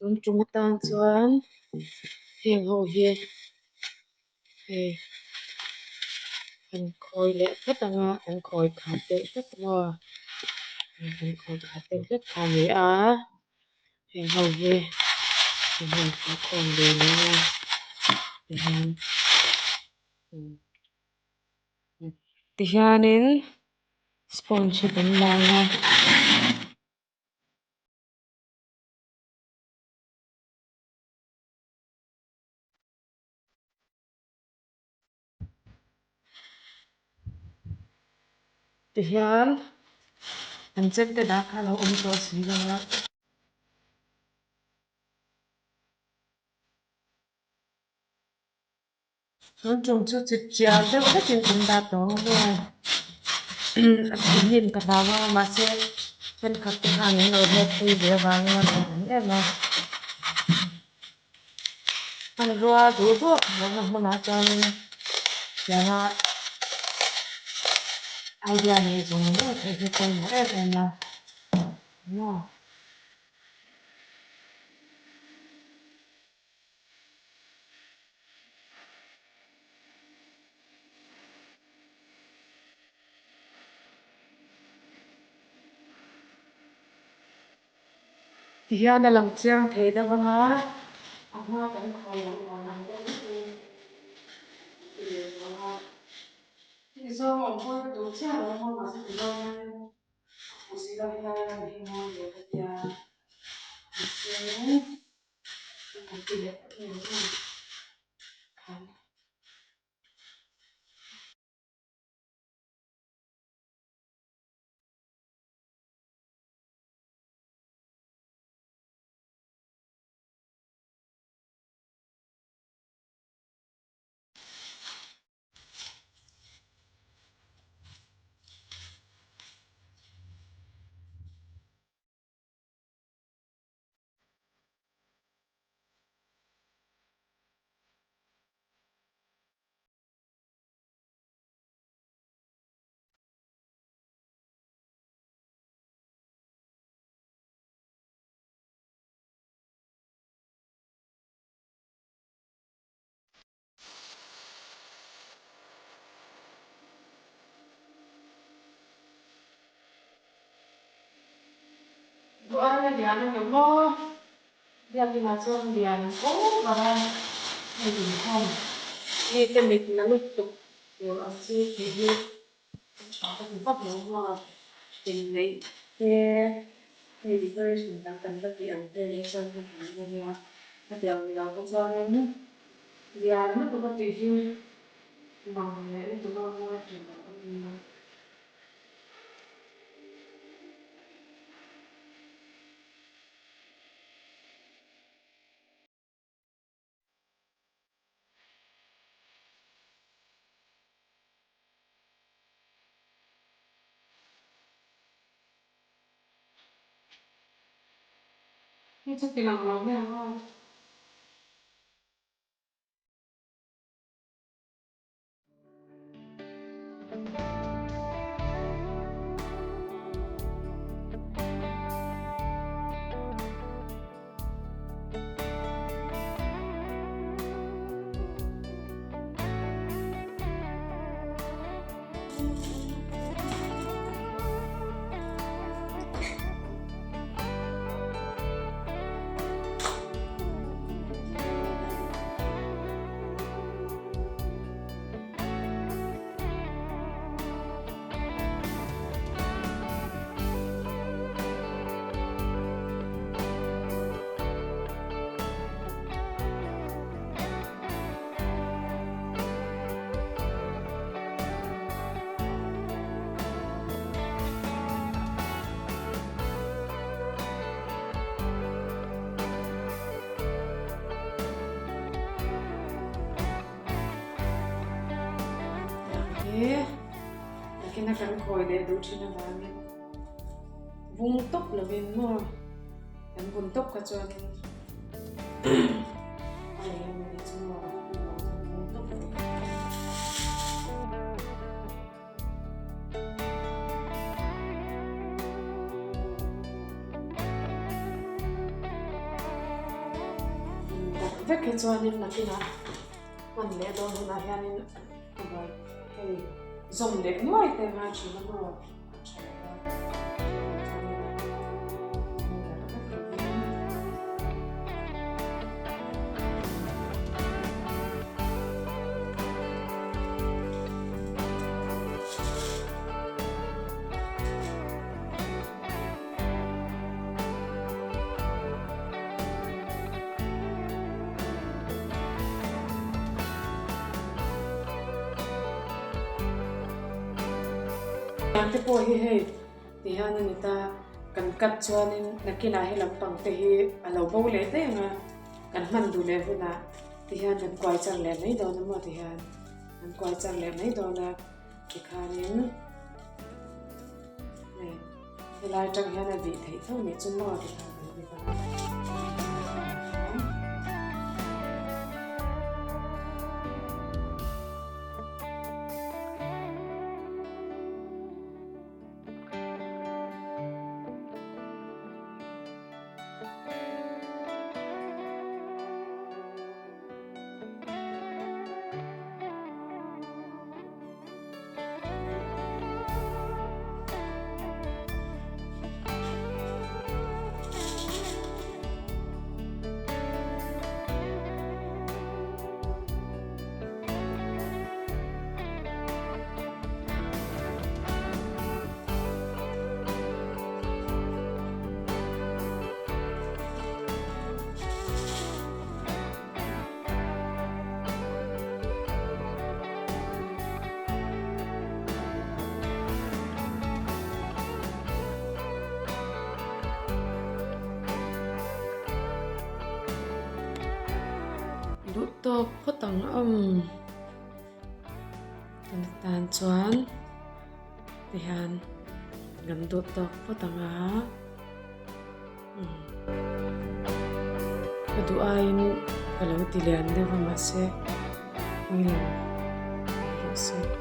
Tun tum atan chuan heng ho hi hei an khawi leh vek anga an khawi khat deuh hlek maw an khawi khat deuh hlek kha a ni a heng ho hi an khawm ve leh a tihian tihianin sponge hi kan la ang a. Tihian an chemte dah kha a lo awm tawh si lo a. Tun tum chu chip chiar deuh hlekin kan dah tawh ang maw? A thinrim ka hlau a, mahse thenkhat te khan an lo hlawk pui ve avangin a rawn awm em a. Hmanrua duh duh lohna hmunah chuanin tianga idea neih zawng zawng theih hi pawimawh em em a maw. Tihian a lang chiang thei deuh ang a, a hma kan khawi loh dan ang deuh vek in ti leh tawh ang a. Heti zawng awm pawh ka duh chiah lo ang a, mahse ti zawng hian a fuh si lo hian a ni hi mawi ve ka tia. Mahse kan ti leh phawt mai ang a, khan. Duh aia lian a ngem maw? Biakinah chuan lian over a hei inkhawm mite mit na lutuk tur ang chi tih hi a tha ka ti vak lo maw? Inneih te hei decoration dang kan la tih ang te nih chuan ka hmu a nia. Hetiang ni lo te chuanin lian lutuk a tih hi mang leh lutuk a mawi thin lo a nia. Hei chu ti lang lo mai ang aw. He nakina kan khawi leh duh thin avangin vung tawp lovin maw kan vun tawp kha chuanin a eng emaw ni chu maw vung tawp lo. vek hi chuanin nakinah hman leh dawn hunah hianin a buai hei zawm leh nuai te ngai thin a maw a tha lo va chuanin hei darh vek lovin. Te pawh hi hei ti hian a ni ta, kan cut chuanin nakinah he lampang te hi a lo bo leh daih ang a, kan hman duh leh hunah ti hian kan kuai char leh mai dawn a maw ti hian kan kuai char leh mai dawn a tikhanin. Hei helai atang hian a vih theih tho nih chu maw ti khan kan vit ang a. Duh tawk phawt ang awm kan tan chuan tihian kan duh tawk phawt ang a. Ka duh aiin ka lo ti lian deuh a mahse pawi lo rawh se.